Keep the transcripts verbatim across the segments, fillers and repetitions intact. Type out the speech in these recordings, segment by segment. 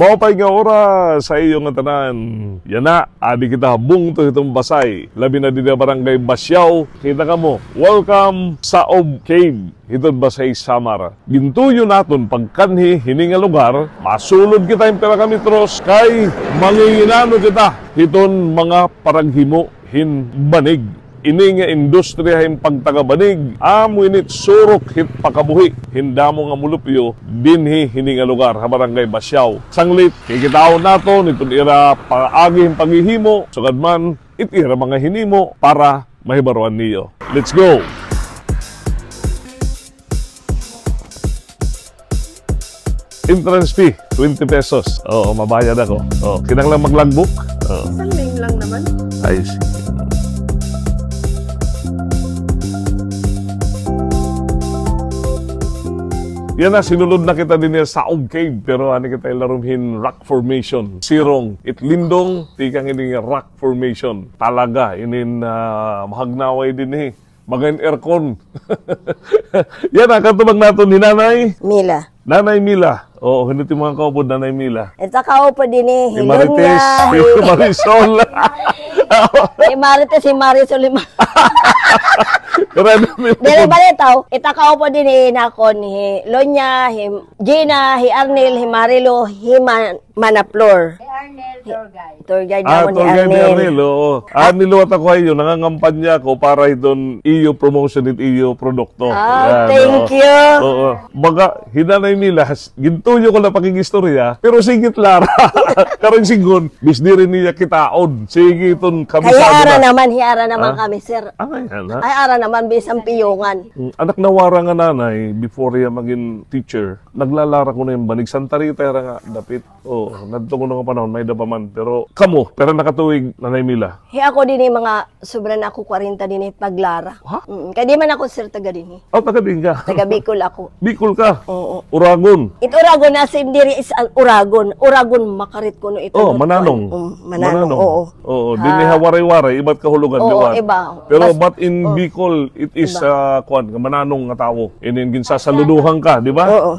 Maupay nga oras sa iyo ngatanan. Yana, adi kita ha bungto hiton Basay. Labi na dida ha Barangay Basiao. Kita kamo. Welcome sa Saob Cave. Hiton Basay, Samar. Gintuyo naton pagkanhi hini nga lugar, masulod kita hin pira ka metros kay manginginano kita hiton mga paraghimo hin banig. Ini nga industriya hin pagtagabanig, amo ini it surok hit pakabuhi hin damo nga mulupyo dinhi hini nga lugar ha Barangay Basiao. Sanglit, kikitaon naton iton ira paagi hin paghihimo, sugad man it ira mga hinimo para mahibaroan niyo. Let's go! Entrance fee, twenty pesos. Oo, mabayad ako. Oo, kinahanglan mag-logbook? Oo. Isang name lang naman. I see. Yana, sinulod na kita dinhi ha Saob Cave, pero ani kita ilarom hin rock formation. Sirong, it lindong, tikang ini nga rock formation. Talaga, inin, ah, mahagnaway dinhi. Baga hin aircon. Yana, katubang naton hi Nanay Mila. Nanay Mila. Oo, hin-o it mga kaupod, Nanay Mila? Ita kaupod dinhi, hi Marites, Lonya, hi Marisol. Hi Marites, hi Marisol, hi Ma- Dili, balitaw, ita kaupod dinhi nakon, hi Lonya, hi Gina, hi Arnel, hi Marilo, hi Man- Mana Flor. Hi Arnel, tour guide. Tour guide namon hi Arnel. Ah, tour guide ni Arnel, oo. Arnel, liwat ako ha iyo, nangangampanya ako para hiton iyo promotion hit iyo produkto. Ah, thank you. Oo. Baga, hi Nanay Mila, gintuyo ko na pakig-istorya, pero sige it lara. Karuyag sidngon, bis diri niya kitaon. Sige iton kabisado na. Kay hi ara naman, hi ara naman kami, sir. Ah, ngay-an, ha? Ay, ara naman, bisan piyongan. Mm, an ak nawara nga nanay, before hiya magin teacher, naglalara kuno hin banig, Santa Rita hira nga dapit. Oo, nadto kuno nga panahon, may-ada pa man. Pero kamo, pira na ka tuig, Nanay Mila? Hi ako dinhi mga sobra na ako kwarenta dinhi paglara. Ha? Mm, kay di man ako, sir, taga dinhi. Oh, taga dinhi ka? Taga Bicol ako. Bicol ka? Oo. Uragon? It Uragon, as in, diri is an Uragon. Uragon, makarit kuno ito. Oh, Mananong. Mm, Mananong, oo. Oo, dinhi ha Waray-Waray, iba it kahulugan, di ba? Oo, iba. Pero but in Bicol, it is, ah, kuan, nga Mananong nga tawo. Inin ginsasaludohan ka, di ba? Oo.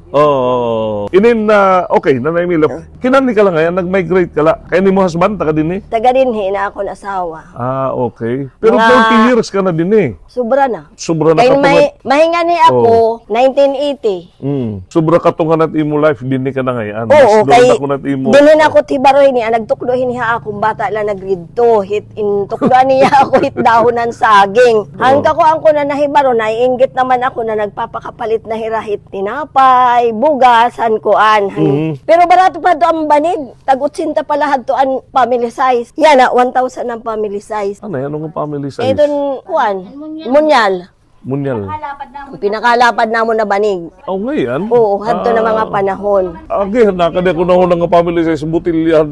Oo. Inin, ah, okay, Nanay Mila. Kinanhi ka la ngay-an, nag-migrate ka la. Kay an imo husband, taga dinhi? Taga dinhi na akon asawa. Ah, okay. Pero forty years ka na dinhi. Sobra na. Sobra na. Kay may, mahingan ni ako, nineteen eighty. Mm. Sobra katunga na it imo life, dinhi ka na ngay-an. Oo, kay dinhi na ako hibaro hini, an nagtukdo hini ha akon bata la nag-grade two, hit, in, tukdoan niya ako hit dahon han saging. Han kakuan ko na nahibaro, naiinggit naman ako na nagpapakapalit na hira hit tinapay, bugas, han kuan. Pero barato pa hadto an banig, tag-otsenta pa la hadto an family size. Yana, one thousand an family size. Ano, ano nga family size? Iton kuan, munyal. Munyal. Pinakalapad namon na banig. Aw, ngay-an? Oo, hadto na mga panahon. Agi, nakadi ako nahuna nga family size, botilya.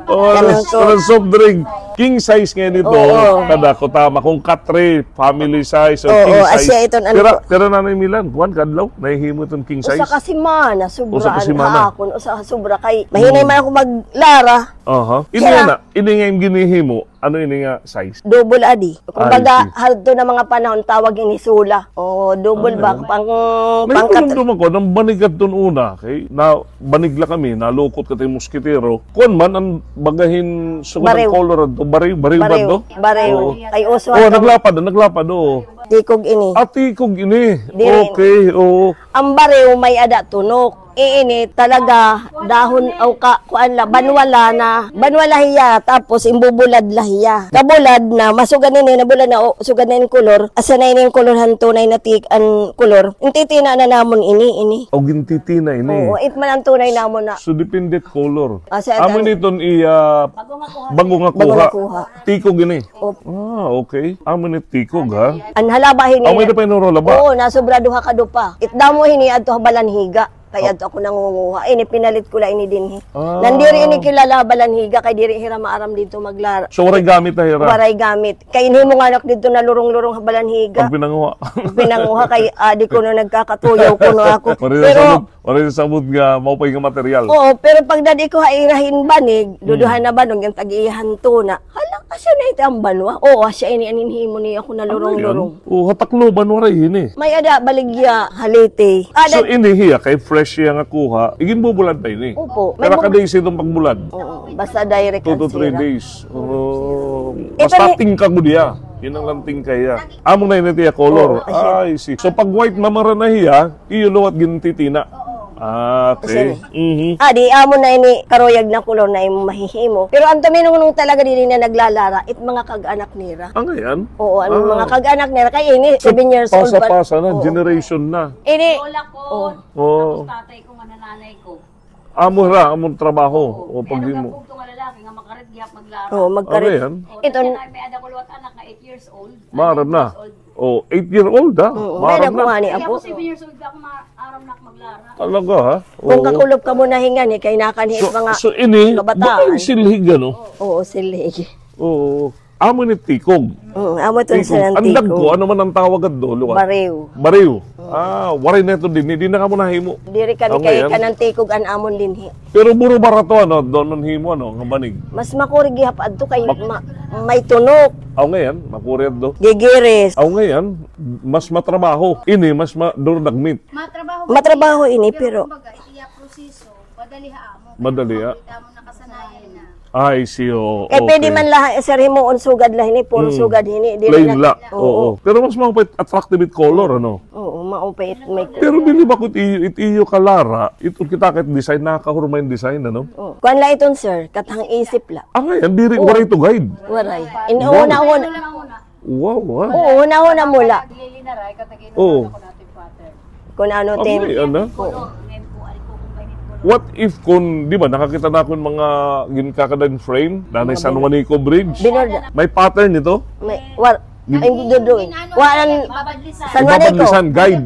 Oh, kanang soft drink. King size ngay-an ito. Oo. Kada ko tama, kon katre, family size, o king size. Pira, pira, Nanay Mila, kuan, kadlaw nahihimo iton king size? Usa ka semana, sobra. Usa ka semana. Usa ka sobra kay mahinay man ako maglara. Aha. Ini nga, ini nga ginhihimo. Ano ini nga size? Double adi. Kumbaga, hadto na mga panahon, tawag ini sula. O, double ba? Pang, pang kat- May hinumduman ko, an banig hadton una, kay nabanig la kami, nalukot kami hin moskitero. Kuan man, an baga hin sugad an color hadto, bariw, bariw ba hadto? Bariw. Kay uso hadto. Naglapad, naglapad, oo. Tikog ini. Ah, tikog ini. Okay, oo. An bariw may-ada tunok. Iini talaga dahon o ka, kuan la, banwa la na, banwa la hiya, tapos imbubulad la hiya. Kabulad na, masugad na ini, nabulad na, o, sugad na in kolor. Asa na ini in kolor han tunay na tik-, an kolor. Intitina na namon ini, ini. O, gintitina ini. Oo, it man an tunay namon na. So, depende color. Amo ini iton iya bag-o nga kuha. Bag-o nga kuha. Tikog ini. Op. Ah, okay. Amo ini tikog, ha? An halaba hini. Amo ini pa inuro laba. Oo, nasobra duha ka dupa. It damo hini adto ha Balanhiga. Kay adto ako nangunguha. Ini, pinalit ko la ini dinhi. Ah. Nandiri ini kilala ha Balanhiga, kay diri hira maaram didto maglara. So, waray gamit na hira? Waray gamit. Kay inhimo nga anak didto nalurong-lurong ha Balanhiga. Pagpinanguha. Pagpinanguha kay adi kuno nagkakatuyaw kuno ako. Pero waray nasabot nga maupay nga material. Oo, pero pagdad-i ko ha ira hin banig, duduha na banog, an tag-iya han tuna. Hala, Siya na ito an banwa. Oo, siya ini an ginhimo niya ako na lurong-lurong. O, ha Tacloban waray ini. May-ada baligya ha Leyte. So, ini hiya kay fresh hiya nga kuha. Iginbubulad pa ini. Opo. May pira ka days iton pagbulad? Oo, basta direct. Two to three days. Basta tingkag gud hiya. Yana la an tingkay hiya. Amo na ini it iya color. I see. So, pag white mamara na hiya, iyo liwat gintitina. Ah, okay. Adi, amo na ini karuyag na kolor na imo mahihimo. Pero an tuminungnong talaga diri na naglalara, it mga kag-anak nira. An ngay-an? Oo, an mga kag-anak nira. Kay ini, seven years old pa. Pasa-pasa na, generation na. Ini, lola ko, tapos tatay ko, mga nanay ko. Amo ra, amo trabaho. O, pag-imo. May-ada ko lalaki nga makarit gihap maglara. Oo, makarit. Ito na, may-ada ko liwat anak nga eight years old. Maaram na. O, eight year old, ha? Oo, maaram na. Kaya ako seven years old ako, maaram na ako maglara. Talaga, ha? Kon kakulop kamo na hingani, kay nakanhi it mga kabataan. So, ini, baka silhig, ano? Oo, silhig. Oo. Amo ini tikog. Mm, amo iton tikog. An dagko, ano man an tawag adto, liwat? Bariw. Bariw. Ah, waray na ito dinhi, diri na kamo nahimo. Diri kami kay kanan tikog an amon dinhi. Pero buro barato, ano, doon an himo, ano, nga banig. Mas makuri gihap adto kay ma-, may tunok. Aw, ngay-an, makuri adto. Gigiris. Aw, ngay-an, mas matrabaho. Ini, mas ma-, duro dagmit. Matrabaho ini, pero kumbaga, iya proseso, madali ha amo. Madali, ah. Kita mo nakasanayan na. Ay, siyo. Kay pwede man la, sir, himuon sugad la hini, puro sugad hini, dili na. Plain la. Oo. Pero mas maupay, attractive it color, ano? Oo, maupay it may color. Pero believe ako, it iyo, it iyo kalara, ito kita kay design, nakakahurma it design, ano? Oo. Kuan la iton, sir, kathang isip la. Ah, ngay-an, diri, waray ito guide. Waray. Wow. Wow, ha? Oo, hunahuna mo la. Oo. Kon ano, tin. Ano? Oo. What if kon, di ba, nakakita na ako hin mga ginkakada hin frame, nanay San Juanico Bridge? Binorda. May pattern ito? May, war-, ay, hindi doon. Waran, San Juanico. Ibabadlisan, guide.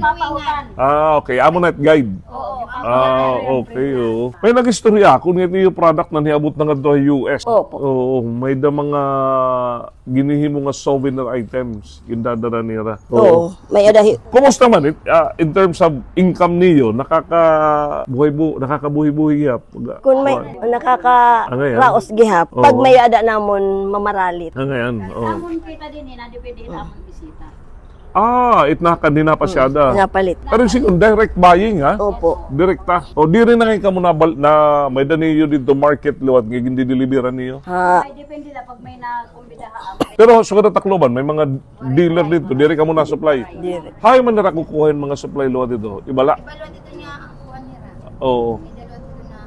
Ah, okay. Amo na it guide. Oo. Ah, okay, oo. May nag-istorya ako, nga it iyo product nanhiabot na ngadto ha U S. Opo. Oo, may-ada mga ginhihimo nga souvenir items, gindadara nira. Oo, may-ada hi-. Kumusta man it, ah, in terms of income niyo, nakakabuhi-bu-, nakakabuhi-buhi gihap? Kon may, nakakaraos gihap. Pag may-ada namon mamaralit. An ngay-an, oo. Amon kita dinhi, nadepende it amon bisita. Ah, it nakan, hinapasyada. Napalit. Pero sigon, direct buying, ha? Opo. Direkta. O, diri na ngay kamo nabal-, na may-ada niyo didto market liwat nga gindideliveran niyo? Ha. Ay, depende la pag may na Pero sugad ha Tacloban, may mga dealer didto, diri kamo na-supply. Diri. Hain man nira kukuha hin mga supply liwat didto? Iba la? Iba liwat didto niya an kuan nira. Oo. May-ada liwat didto na.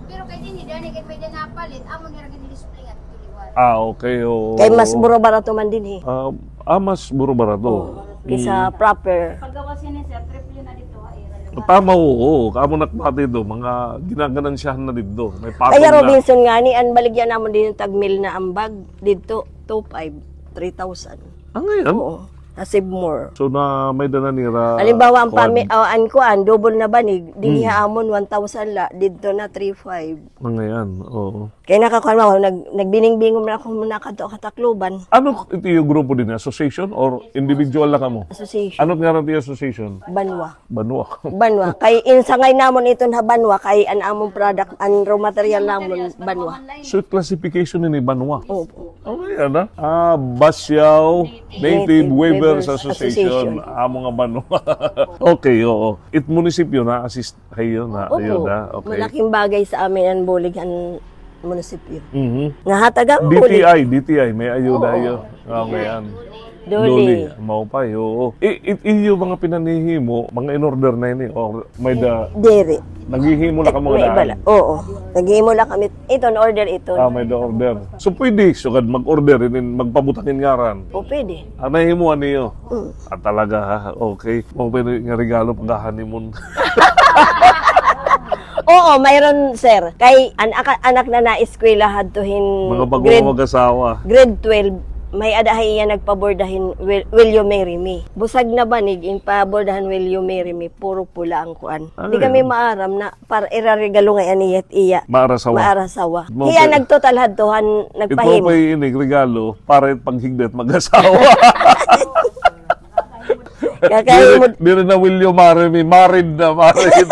Pero kay dinhi, dani kay may-ada napalit, amo nira ginili-supply ngadto liwat. Ah, okay, oo. Kay mas buro-barato man dinhi. Ah, ah, mas buro-barato. Oo. Kaysa proper. Paggawas ini, sir, triple na didto ha ira. Tama, oo. Amo nakbati do, mga ginaganansyahan na didto. May patong na. Kay Robinson ngani, an baligya namon dinhi tag-mil na an bag. Didto, two five, three thousand. An ngay-an? Oo, ha Sibmor. So, na may-ada na nira. Halimbawa, an pami-, o, an kuan, double na banig, dinhi ha amon, one thousand la, didto na three five. An ngay-an, oo. Kay nakakuan man ako, nag-, nagbining-bingon man ako, nakadto ha Tacloban. Ano it iyo grupo dinhi? Association or individual la kamo? Association. Ano ngaran it iyo association? Banwa. Banwa. Banwa. Kay insangay namon iton ha banwa, kay an amon product, an raw material namon, banwa. So, classification ini banwa? Opo. Okay, ano? Ah, Basiao Native Weavers Association. Amo nga banwa. Okay, oo. It munisipyo na-assist ha iyo na ayuda. Okay. Malaking bagay sa amin an bulig han munisipyo. Mhm. Nga hatagan bulig. D T I, D T I, may ayuda ha iyo. Oo. Ah, may-ada. Duli. Duli, maupay, oo. I-, i-, iyo mga pinanhihimo, mga in-order na ini, or may-ada? Diri. Naghihimo la kamo daan? Oo. Naghihimo la kami. Iton, order iton. Ah, may-ada order. So, pwede sugad mag-order, inin magpabutang hin ngaran? O, pwede. Ah, nahihimuan niyo? Mm. Ah, talaga, ha? Okay. Maupay nga regalo pagka-honeymoon. Oo, mayroon, sir. Kay an aka-, anak na naeskwela hadto hin mga bago mag-asawa. Grade twelve, may-ada ha iya nagpaborda hin Will, Will You Marry Me. Busag na banig, in pabordahan Will You Marry Me, puro pula an kuan. Di kami maaram na para iraregalo ngay-an niya it iya maarasawa. Maarasawa. Hiya nagtotal hadto han nagpahimo. Ito pa ini regalo para it paghigda it mag-asawa. Kakahimo. Diri, diri na Will You Marry Me, married na, married.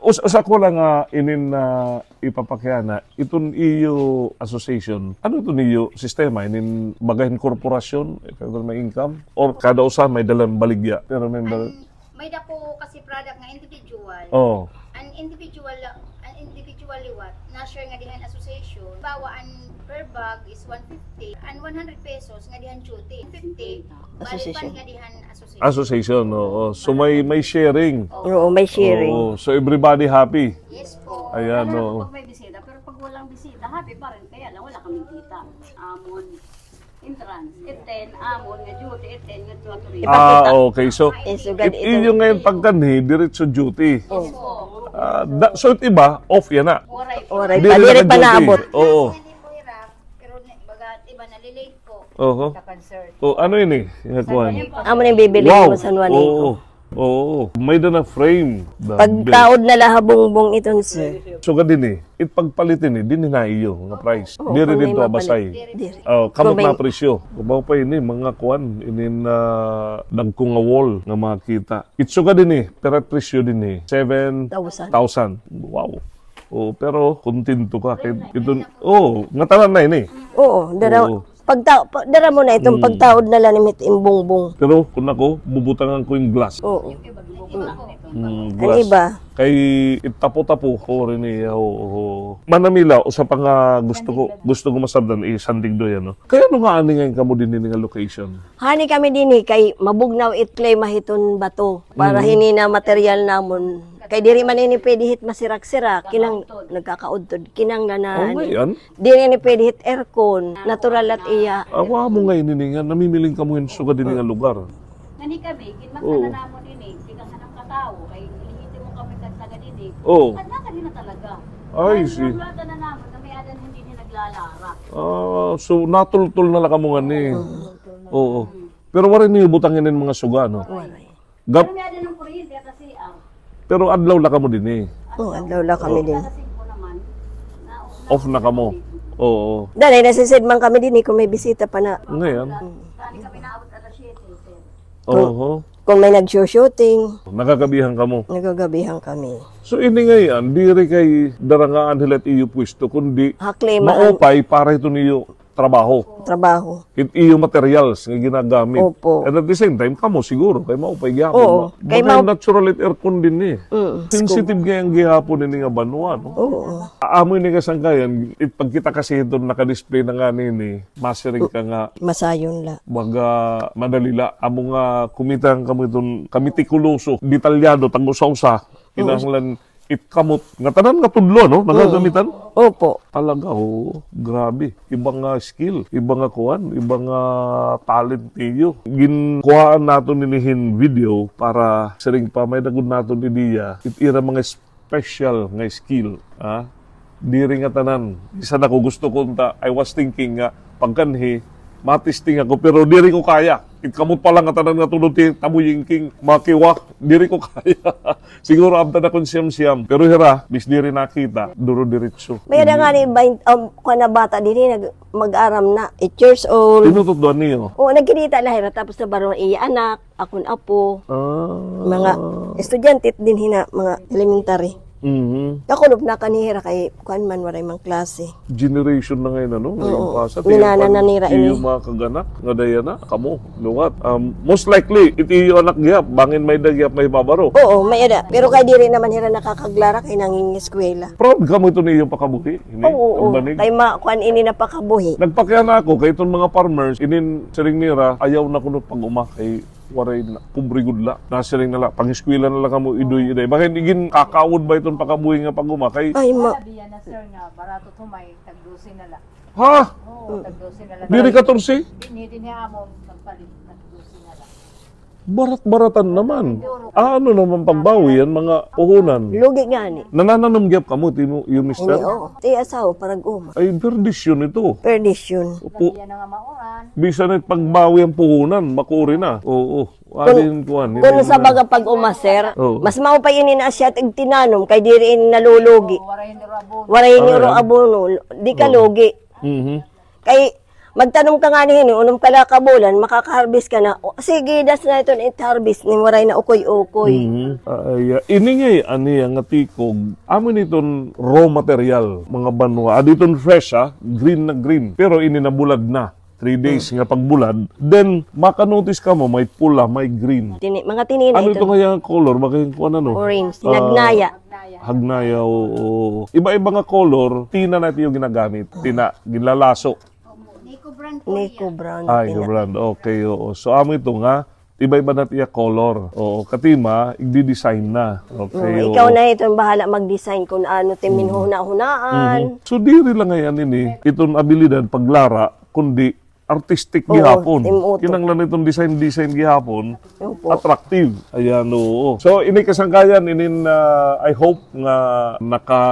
Us-, usa ko lang, ah, inin, ah, Ipapakiana, iton iyo association, ano iton iyo sistema? Inin baga hin korporasyon, ikaw may income? Or kada usa may dala hin baligya? Pero member? An, may dako kasi product nga individual. Oh. An individual la-, an individual liwat, na-share ngadi han association. Bawa an per bag is one fifty, an one hundred pesos ngadi han duty. Fifty, balikan ngadi han association. Association, oo. So may, may sharing. Oo, may sharing. Oo, so everybody happy. Yes po. Ayan, oo. Pag may bisita, pero pag walang bisita, happy pa rin. Kaya lang, wala kaming kita. Amon, entrance, iten, amon, nga duty, iten, nga tuwa, tuwa. Ah, okay. So, iyo ngayon pagkanhi, diretso duty. Yes po. Ah, da-, so, it iba, off yana. Oray pa. Diri pa naabot. Oo. Pero baga, iba, nalilate. Oho. O, ano ini? Amo na yung bibili mo sa Nuanico. Oo. Oo. May da na frame. Pagtaod na la ha bungbong iton, sir. Sugad dinhi, it pagpalit ini, dinhi na iyo nga price. Oo, diri didto ha Basay. Diri. Oh, kamo na presyo. Kabaw pa ini, mga kuan, inin, ah, dagko nga wall nga makita. It sugad dinhi, pero presyo dinhi, seven thousand. Wow. Oh, pero kontento ka kay iton, oh, ngatanan na ini. Oo, dara, pagta-, pa-, dara mo na iton, pagtaod na la nimo it im bungbong. Pero kun ako, bubutangan ko yung glass. Oo. Mm, glass. An iba. Kay itapo-tapo ko rin iya, oo. Manamila, usa pa nga gusto ko, gusto ko masabdan, isandig do yan, no? Kay ano nga ani nga kamo dinhi nga location? Hani kami dinhi kay mabugnaw it klima hiton bato. Para hini na material namon. Kay diri man ini pwede hit masirak-sirak, kinang nagkakaudtod, kinanglan na. Oh, ano. Diri ini pwede hit aircon, natural la it iya. Awa mo nga ini nga namimiling kamo hin sugad dinhi nga lugar. Ngani kami, ginmata na namon ini, tigang hanang katawo, kay ilihiti mo kami kag taga dinhi. Oh. Kag na kami na talaga. I see. Kay nabulatan na namon nga may-ada hin dinhi naglalara. Ah, so natultol na la kamo ngani. Oo. Pero waray niyo butang inin mga suga, no? Waray. Pero may-ada hin kuryente at C R. Pero adlaw la kamo dinhi. Oo, adlaw la kami dinhi. Off na kamo. Oo. Dali, nasisid man kami dinhi kun may bisita pa na. Ngayon. Dali kami naabot alas siyete, sir. Oho. Kun may nagsu-shooting. Nagagabihan kamo? Nagagabihan kami. So, ini ngayan, diri kay darangaan hila it iyo pwesto, kundi maupay para hiton iyo trabaho. Trabaho. It iyo materials nga ginagamit. Opo. And at the same time, kamo siguro, kay maupay gihapon. Oo. Kay natural it aircon dinhi. Sensitive ngay-an gihapon ini nga banwa, no? Oo. Amo ini kasangkayan, it pagkita kasi hiton naka-display na ngani ini, masiring ka nga masayon la. Baga madali la. Amo nga kumita kamo hiton kametikuloso, detalyado, tag-usa-usa. Kinahanglan it kamot nga tanan nga tudlo, no? Nagagamitan? Opo. Talaga, oo. Grabe. Iba nga skill, iba nga kuan, iba nga talent niyo. Ginkuhaan naton ini hin video para siring pa may-ada gud naton ideya it ira mga special nga skill, ha? Diri nga tanan. Bisan ako gusto ko unta, I was thinking nga pagkanhi, matesting ako, pero diri ko kaya. It kamot pa la nga tanan nga tudlo ti tabuyingking makiwa, diri ko kaya. Siguro abtan ako hin siyam-siyam. Pero hira, bis diri nakita, duro diretso. May-ada ngani, bain-, um, kuan na bata dinhi, nag-, mag-aram na, eight years old. Tinututuan niyo? Oo, nagkinita la hira, tapos nabaro an iya anak, akon apo. Ah. Mga estudyante dinhi na, mga elementary. Mhm. Nakulop na kani hira kay kuan man, waray man klase. Generation na ngay-an, ano? Oo. Minana na nira ini. Iyo mga kag-anak, nga daya na, kamo, liwat. Um, most likely, it iyo anak gihap, bangin may-ada gihap mahibabaro. Oo, may-ada. Pero kay diri naman hira nakakaglara kay nangingiskwela. Proud kamo hiton iyo pakabuhi, ini? Oo, oo. Kay ma-, kuan ini na pakabuhi. Nagpakiana ako kay iton mga farmers, inin siring nira, ayaw na kuno pag-uma kay waray na, pobre gud la. Nasiring na la, pangiskwela na la kamo, idoy, iday. Bangin iginkakaawod ba iton pakabuhi nga pag-uma kay... Ay, ma- Labi yana, sir, nga barato it humay, tag-dose na la. Ha? Oo, tag-dose na la. Diri katorse? Dinhi, dinhi ha amon, nagpalit, tag-dose na la. Barat-baratan naman. Ah, ano naman pagbawi an mga puhunan? Lugi ngani. Nanananom gihap kamo, it imo, iyo mister? Ini, oo. It iya asawa, parag-uma. Ay, perdisyon ito. Perdisyon. Opo. Bisan it pagbawi an puhunan, makuri na. Oo. Kun, kun sa baga pag-uma, sir, mas maupay ini na siya tigtinanom kay diri ini nalulugi. Waray ini ro abono, di ka lugi. Mhm. Kay Magtanom ka ngani hini, unom ka la ka bulan, makaka-harvest ka na. O, sige, das na iton it-harvest ni, waray na ukoy-ukoy. Mhm. Ay, ah, ini ngay-an niya nga tikog, amo ini iton raw material, mga banwa. Adi iton fresh, ah, green na green. Pero ini nabulad na. Three days nga pagbulad. Then, maka-notice kamo, may pula, may green. Tini, mga tinina ito. Ano ito nga yung color? Baka yung kuwan, ano? Orange. Ah, hinagnaya. Hagnaya, oo. Iba-iba nga color, tina na ito yung ginagamit. Tina, ginlalaso. Nico brand po. Nico brand. Ah, Nico brand. Okay, oo. So, amo ito nga, iba-iba na iya color. Oo, katima, igdi-design na. Okay, oo. Ikaw na iton bahala mag-design kung ano it im ginhuhuna-hunaan. Mhm. So, diri la ngay-an ini, iton abilidad paglara, kundi artistic gihapon. Kinahanglan iton design-design gihapon. Opo. Attractive. Ayan, oo. So, ini kasangkayan, inin, ah, I hope nga naka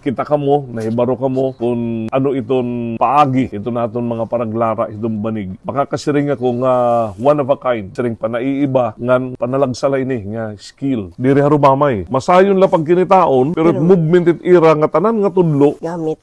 kita kamo, nahibaro kamo kon ano iton paagi, iton aton mga paraglara, iton banig. Makakasiring ako nga one of a kind, siring pa naiiba, ngan panalagsa la ini nga skill. Diri harumamay. Masayon la pagkinitaon, pero movement it ira nga tanan nga tudlo. Gamit.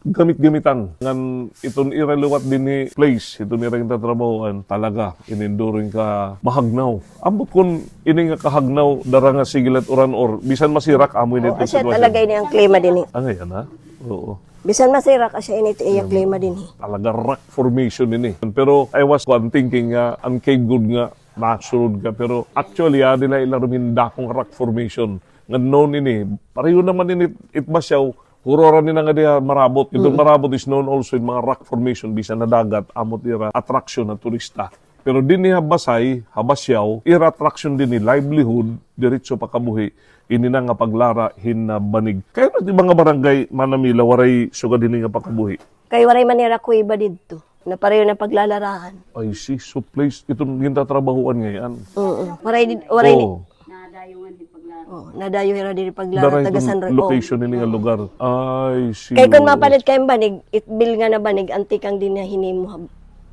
Gamit-gamitan. Ngan iton ira liwat dinhi place, iton ira gintatrabahoan, talaga, inin duro nga mahagnaw. Ambot kon ini nga kahagnaw, dara nga sige la it uran or bisan masirak, amo ini. Oo, asya talaga ini an klima dinhi. Ah, ngay-an, ha? Oo. Bisan masirak, asya ini it iya klima dinhi. Talaga rock formation ini. Pero I was, kuan, thinking nga, an cave gud nga, masulod ka. Pero actually, ah, diri la ila rumin dakong rock formation. Ngan known ini, pareho naman ini it Basiao, hurora nira nga diha Marabot. Iton Marabot is known also in mga rock formation, bisan ha dagat, amo it ira attraction ha turista. Pero dinhi ha Basay, ha Basiao, ira attraction dinhi, livelihood, diretso pakabuhi, ini na nga paglara hin, ah, banig. Kay ano it mga barangay, Mana Mila, waray sugad hini nga pakabuhi? Kay waray man ira kuweba didto. Na pareho na paglalarahan. I see. So, place, iton gintatrabahoan ngay-an. Oo. Waray di, waray ni. Oo. Nadayo hira diri paglara, taga San Ro-, location ini nga lugar. I see. Kay kon mapalit kay banig, it bilnga na banig, an tikang dinhi hinimo ha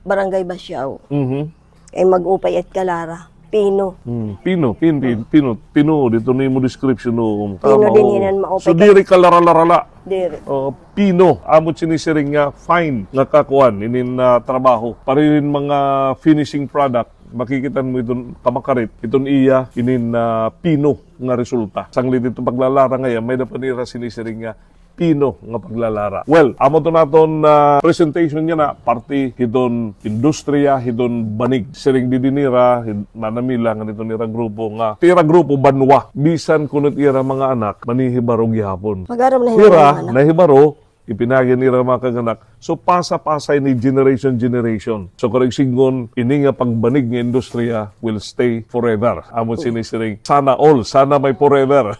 Barangay Basiao. Mhm. Kay mag-upay it kalara. Pino. Hmm, pino, pin-, pin-, pino, pino, didto nimo description, oo. Pino dinhi nan maupay. So, diri kalara-lara la. Diri. Oo, pino. Amo it sinisiring nga fine nga kakuan, inin, ah, trabaho. Pareho hin mga finishing product, makikita mo iton kamakarit, iton iya, inin, ah, pino nga resulta. Sanglit iton paglalara ngay-an, may-ada pa nira sinisiring nga pino nga paglalara. Well, amo iton aton, ah, presentation yana, parte hiton industriya, hiton banig. Siring didi nira, hin-, Mana Mila, ngan iton ira grupo nga, it ira grupo, banwa. Bisan kuno it ira mga anak, manhihibaro gihapon. Mag-aram na hira, nahibaro, ipinaagi han ira mga kag-anak. So, pasa-pasa ini generation, generation. So, karuyag sidngon, ini nga pagbanig nga industriya, will stay forever. Amo it sinisiring, sana all, sana may forever.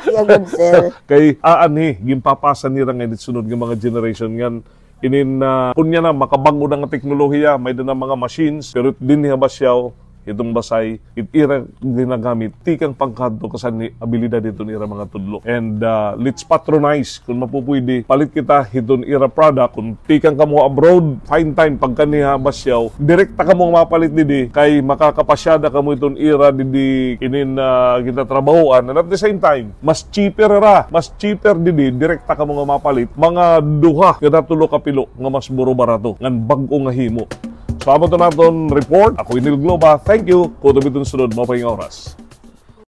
Siya gud, sir. Kay aanhi, ginpapasa nira ngay-an it sunod nga mga generation ngan inin, ah, kunya na, makabag-o na nga teknolohiya, may-ada na mga machines, pero dinhi ha Basiao, hiton Basay, it ira ginagamit, tikang pangkadto kasanhi abilidad hiton ira mga tudlo. And, ah, let's patronize, kon mapupuydi, palit kita hiton ira product, kon tikang kamo abroad, find time pagkanhi ha Basiao, direkta kamo mapalit didi, kay makakapasyada kamo hiton ira didi inin, ah, gintatrabahoan. And at the same time, mas cheaper ra, mas cheaper didi, direkta kamo nga mapalit, mga duha ngada tulo ka pilo nga mas buro barato, ngan bag-o nga himo. So, amo iton aton report. Ako hi Neil Globa. Thank you. Kutob hiton sunod, maupay nga oras.